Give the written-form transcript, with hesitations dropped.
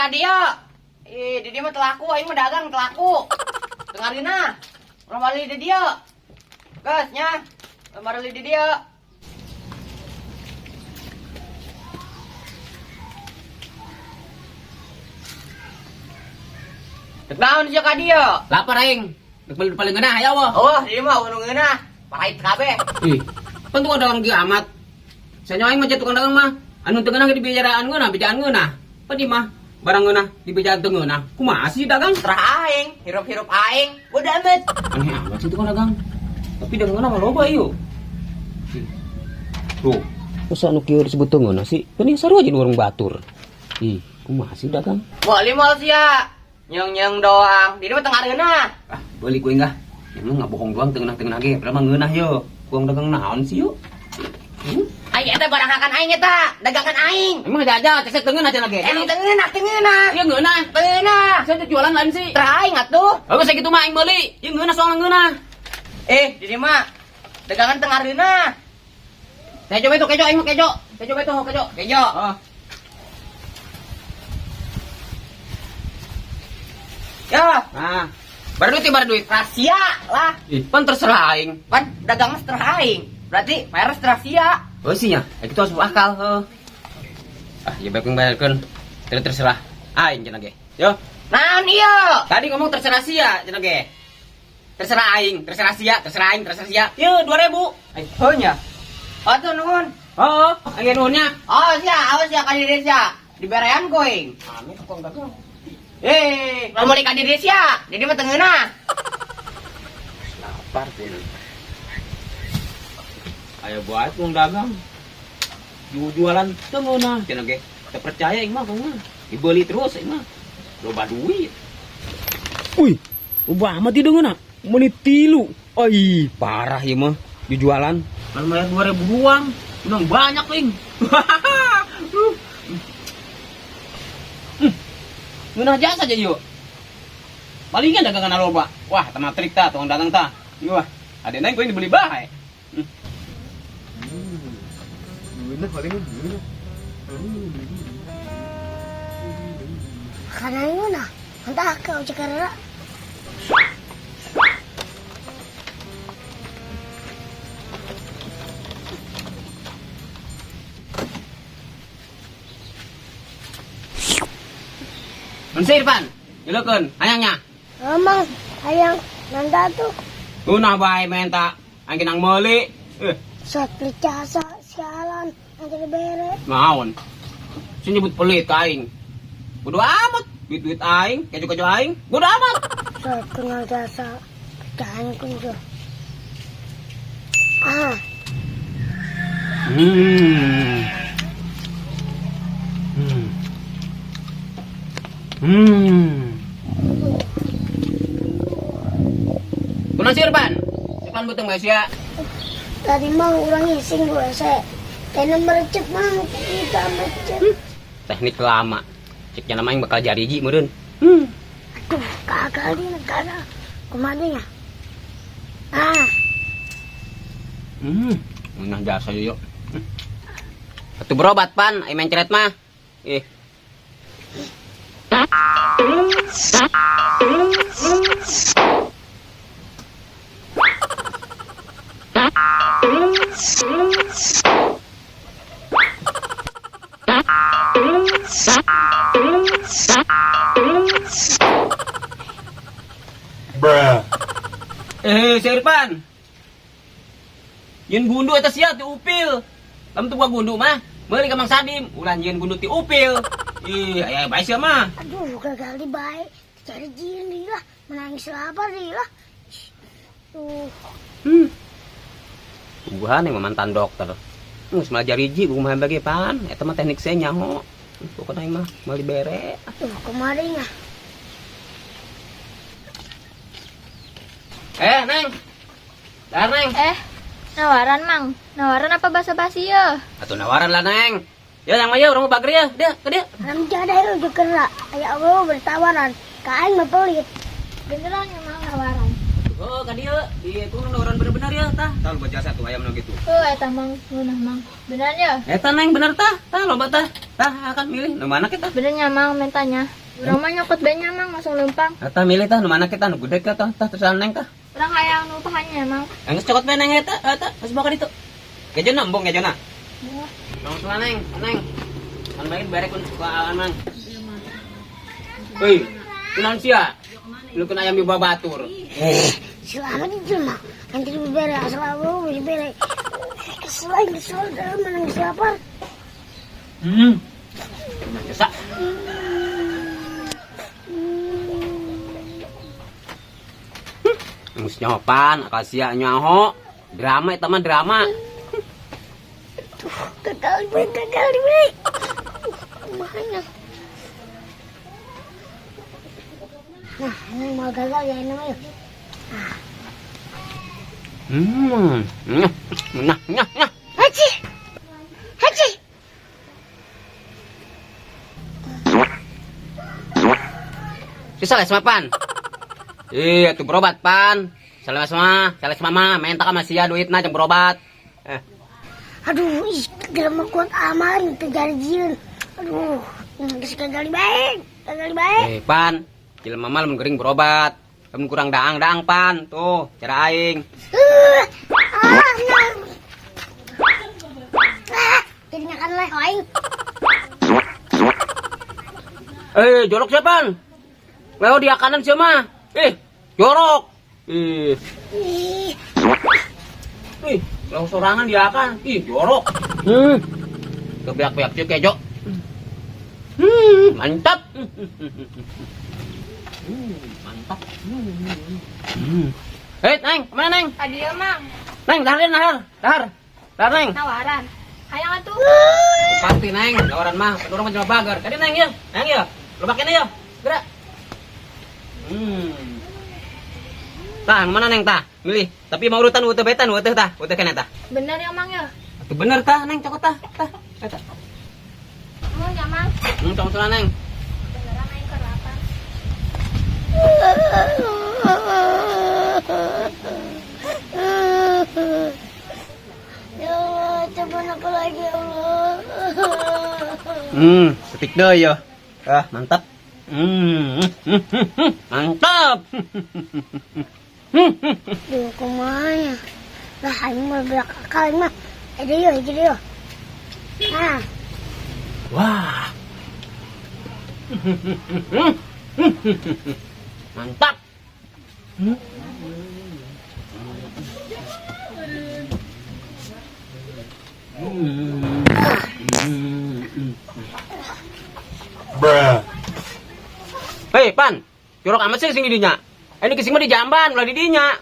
ka dieu. Ih, di dieu mah teu laku, aing mah dagang teu laku. Teu ngareunah. Ulah bali di dieu. Geus nya. Ulah bali di dieu. Dek naon sia ka dieu? Lapar aing. Dek beli paling ngeunah aya wah. Oh, di dieu mah nu ngeunah. Parait kabeh. Ih, pan tukang dagang ge amat. Sanyo aing mah tukang dagang mah. Anu teu ngeunah ge dibicaraan ngeunah, bejaan ngeunah. Pan di mah barang ngeunah dibejaan teu ngeunah. Kumaha sih dagang? Terah aing, hirup-hirup aing. Bodo amat. Aneh amat sih tukang dagang. Tapi dagang ngeunah mah loba ieu. Ih. Tuh, masa anu kieu disebut teu ngeunah sih? Kan ieu sarua jeung warung batur. Ih, kumaha sih dagang? Meuli moal sia. Nyeung-nyeung doang. Di dieu mah teu ngareunah. Ah, beli ku aing ah. Emang nggak bohong doang teu ngeunah-teu ngeunah ge, padahal mah ngeunah yo. Tukang dagang naon sih yo? Hmm? Ai eta barang hakan aing eta, dagangan aing. Emang aja aja cek teu ngeunah cenah ge. Emang teu ngeunah, teu ngeunah. Iya ngeunah. Teu ngeunah. Saya teh jualan lain sih. Terah aing atuh. Bagus sakitu mah aing meuli. Ieu ngeunah soalna ngeunah. Eh, di dieu mah dagangan teu ngareunah. Saya coba itu kejo aing mah kejo. Saya coba itu kejo. Kejo. Oh. Ya, Nah. Bar duit bar duit. rahasia lah. Ih, pan terserah aing. Pan dagang mah terah aing. Berarti bayar terah sia. Oh sih nya, itu asup akal heuh. Ah, ya baik bayarkeun. Terus terserah aing cenah ge. Yo, Naon ieu? tadi ngomong terserah sia cenah ge. Terserah aing, terserah sia, terserah aing, terserah sia. Yo, 2000. Ai, Heuh nya. Atuh nuhun. oh, aing nuhunnya. Oh sia, awas sia ka diri sia. Diberean ku aing. Aneh tukang dagang. Eh, lamun meuli ka diri sia, di dieu mah teu ngeunah. Lapar pun. Ayo buat tukang dagang. Jualan teu ngeunah cenah ge. Teu percaya aing mah mah. Dibeli terus aing mah. Loba duit. Wih, loba amat ieu ngeunah. Meuni 3. Oi, parah ieu mah dijualan. Kan bayar 2000 doang. Menang banyak aing. Ngeunah jasa aja yuk. Palingan dagangan loba. Wah, eta mah trik ta tukang dagang ta. Wah, ada neng gue dibeli bae. Ngeunah palingan ngeunah. Makanan ngeunah. Entah kau cekara. Mun Irfan, ngeuleukeun hayangnya. Emang hayang nanda tuh. Ngeunah bae menta, aing nang meuli. Saat beli jasa sialan nanti dibere. Naon? Sing nyebut pelit ka aing. Bodo amat, duit-duit aing, kejo-kejo aing, bodo amat. Saat kenal jasa, jangan kunjung. Ah. Kunaon sih Irfan? Irfan beuteung bae sia. Tadi mah urang ngising gue se. Kayaknya merecet mah kita merecet. Teknik lama. Cek nya nama yang bakal jariji meureun. Aduh, gagal di negara. Kumaha nya? Ah. Nah jasa yuk. Atuh berobat pan, ai mencret mah. Ih. Bruh. Si Irfan. Nyeun gundu eta sia ti upil. Lamun teu gundu mah, meuli ka Mang Sadim, ulah nyeun gundu ti upil. Ih, aya bae sia mah. Aduh, gagal di bae. Cari jin deui lah, menangis lapar deui lah. Tuh. Tuhan yang mantan dokter. Geus malah jariji kumaha bage pan, eta mah teknik saya nyaho. Pokokna aing mah meuli bere. Aduh, kumaha deui nya? Neng. Dar, Neng. Nawaran, Mang. Nawaran apa basa-basi ya? Atuh nawaran lah, Neng. Ya, yang mah ya, urang mah bageur ya. Dia, ke dia. Ram jada itu juga kena. Aya Allah bertawaran. Ka aing mah pelit. Beneran ya, Mang, nawaran. Oh, ka dieu. Iya, itu nawaran bener-bener ya tah. Tah loba jasa tuh ayam nu gitu. Oh, eta Mang, ngeunah Mang. Bener ya? Eta Neng bener tah. Tah loba tah. Tah akan milih nu mana kita? Bener nya Mang mentanya. Urang mah nyokot bae nya Mang langsung lempang. Tah milih tah nu mana kita nu gede tah tah terus Neng tah. Urang hayang nu pahannya Mang. Enggeus cokot bae Neng eta eta geus bawa ka ditu. Gejona embung gejona. Langsung lah Neng, Neng. Kan baik barek kun ku awan Mang. Hei, kunaon sia? Lu kena ayam di bawah batur. Selamat itu mah. Nanti dibere asal aku dibere. Kesel aing kesel dah menangis lapar. Jasa. Geus nyopan, akal sia nyaho. Drama eta mah drama. Tuh, gagal diberi, gagal diberi. Kumahanya. Nah, ini mau gagal ya ini mah. Nah, nah, nah. Haji. Haji. Susah lah sama pan. Iya, tuh berobat pan. Salah sama, salah mama, minta ka sia duitna jeung berobat. Aduh, ih, gelem kuat aman terjadi jieun. Aduh, geus gagal baik, gagal baik. Pan, jelema mah lamun gering berobat. Lamun kurang daang-daang pan, tuh cara aing. Jadi ngakan leh aing. Jorok siapa pan? Leo dia kanan siapa mah? Jorok. Ih. Ih, leo sorangan dia akan. Ih, jorok. Kebiak-biak sih kejo. Mantap. Mantap. Neng, kemana Neng? Tadi ya Mang. Neng, dahar, dahar, dahar. Dahar, Neng. Nawaran. Hayang atuh. Pasti Neng, nawaran mah, orang mah cuma bager. Kadi Neng ya, Neng ya. Lebakin ya. Gerak. Tah, yang mana Neng tah? Milih. Tapi mau urutan utuh betan, utuh tah, utuh kena tah. Bener ya Mang ya? Atuh bener tah, Neng, cokot tah, tah. Eta. Mau ya Mang? Cokot sana Neng. Beneran aing keur lapar. Ya Allah, coba apa lagi ya Allah. Ketik deh ya. Ah, mantap. Mantap. Duh, kumanya. Lah, aing mah berak akal aing mah. Ada yo, ada yo. Nah. Wah. Mantap. Bruh. Hei, Pan. Jorok amat sih sing di dinya. Ini kesing mah di jamban, ulah di dinya.